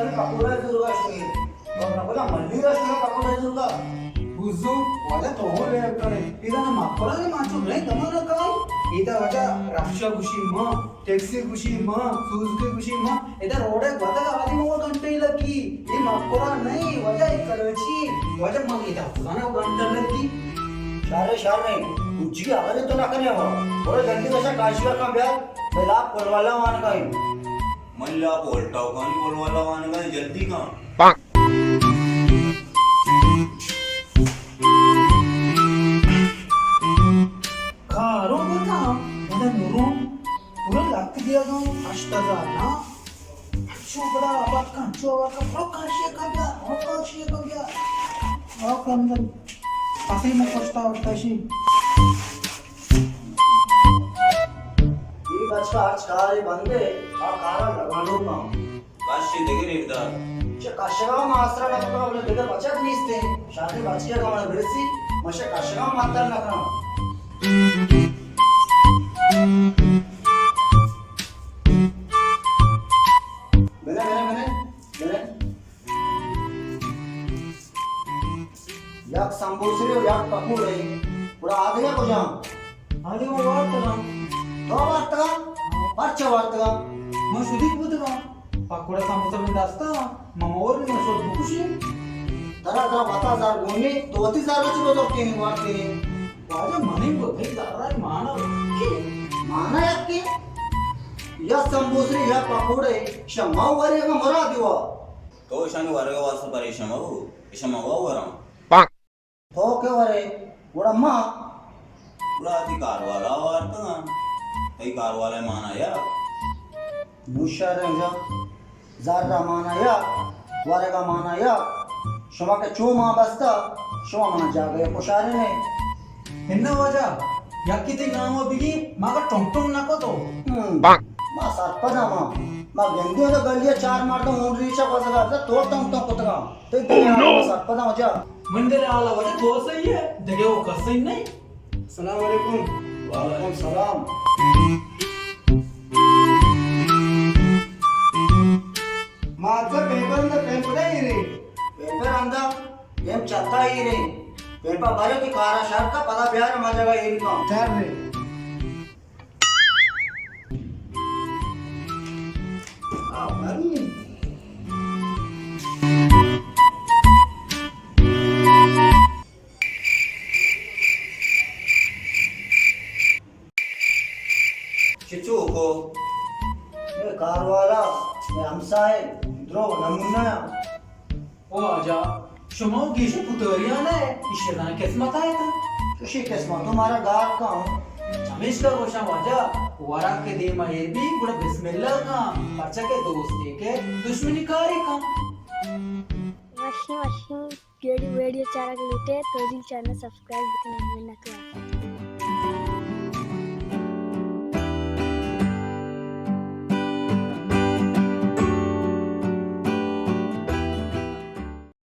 پکوڑا زورگا شوئے۔ اور نہ بولا ملی را شوئے پکوڑا زورگا۔ بزو، واجہ تو ہو لے کرے۔ ادا نہ مکرانی مانچو نہیں دمانا کائے۔ ادا واجہ رکشہ گوشی ماں، ٹیکسی گوشی ماں، سوزوکی گوشی ماں۔ ادا روڈے گوزگا آدی مو گھنٹے لگی۔ اے مکران نہیں، واجہ اے کراچی۔ واجہ من ادا خزانہ گھنٹہ لگی۔ شارے شارے، کچھ اگر تو نہ کرے ہو۔ برو جلدی بشا کاشی کا بیار۔ بلا پلوالا وان کا۔ من لاپ الٹاؤ کانی ولوالا وانگا، جلدی کن۔ کارو بتا، مدن نورو، پورا لک دیا گا، ہشت ہزار نا۔ اچھو بڑا آباد کن، اچھو آباد کن، برو کاشی کا بیا، برو کاشی کا بیا۔ آ کن دن، پسی میں پشتا اٹھتا شی۔ اے بچکا ہرچ کارے بندے، آ کارا لگانو کن۔ کشی دگہ ریٹ دار۔ چہ کشگا ہم آسرا نہ کتگا، بلے دگہ بچت نیست ہے۔ شاید بچکے کا من برسی، مشے کشگا ہم متر نہ کنا۔ بنے، بنے، بنے، بنے۔ یک سمبوسے و یک پکوڑے۔ گڑا آدگہ کجام؟ آدگہ من وارتگاں۔ تو وارتگا؟ پرچہ وارتگا؟ من شدیگ بوتگاں۔ پکوڑا سمبوسہ من دستا، من مور من شد بکشی۔ ترا ترا وتا زر گونی، تو وتی زر چی بدرتینی وارتینی؟ واجہ منی گو تئی زر مانا کی؟ مانا یکی؟ یا سمبوسے یا پکوڑے، شما وریگا مرادی وا۔ تو اشانی ورگ ء واسطہ پریشان مہ بو، اشاں من وا وراں۔ تو کہ ورے، گڑا ما؟ گڑا تئی کاروالا وارتگاں، تئی کاروالا ء مانا یا؟ نوشر جا، زر ء مانا یا، ورگ ء مانا یا، شما کہ چو ما بستا، شما منا جاگہ ء کشارے نے۔ اناں واجہ، یکے تئی نام ء بگی، ما کا ٹونگ ٹونگ نہ کتو۔ ہم۔ ما سرپد ہاں ما۔ ما گندی ہوں تو گلی ء چار مردم ہون ریچ ء گوزگا، تو ٹونگ ٹونگ کتگا۔ تئی دل ء حال ء سرپد ہاں واجہ۔ من دل ء حال ء واجہ تو صحیح ہے، دگہ وہ کس نہیں۔ السلام علیکم۔ وعلیکم السلام۔ ما تو پیپر اندر پین پڑا ہی رہی۔ پیپر اندر؟ پیم چتا ایر ایں۔ پیم پہ برے کہ کارا شر کا، پدا بیار ما جگہ ایر کن۔ شر ایں۔ آ، بری۔ چچو کو؟ اے کاروالا، اے ہمسائے، درو نمونہ۔ او واجہ، شما و گیش پتوریان ء ایشی زان قسمت آیت؟ چوشی قسمت تو مارا گار کن۔ چمیشکا گوشاں واجہ، ورگ کہ دیم ء ایر بی، گڑا بسم اللہ کن، پرچا کہ دوستی کہ دشمنی کاری کن۔ وشی وشی، گیڑی ویڈیو چارگ لوٹے، تو جی چینل سبسکرائب بکنے، منت وار۔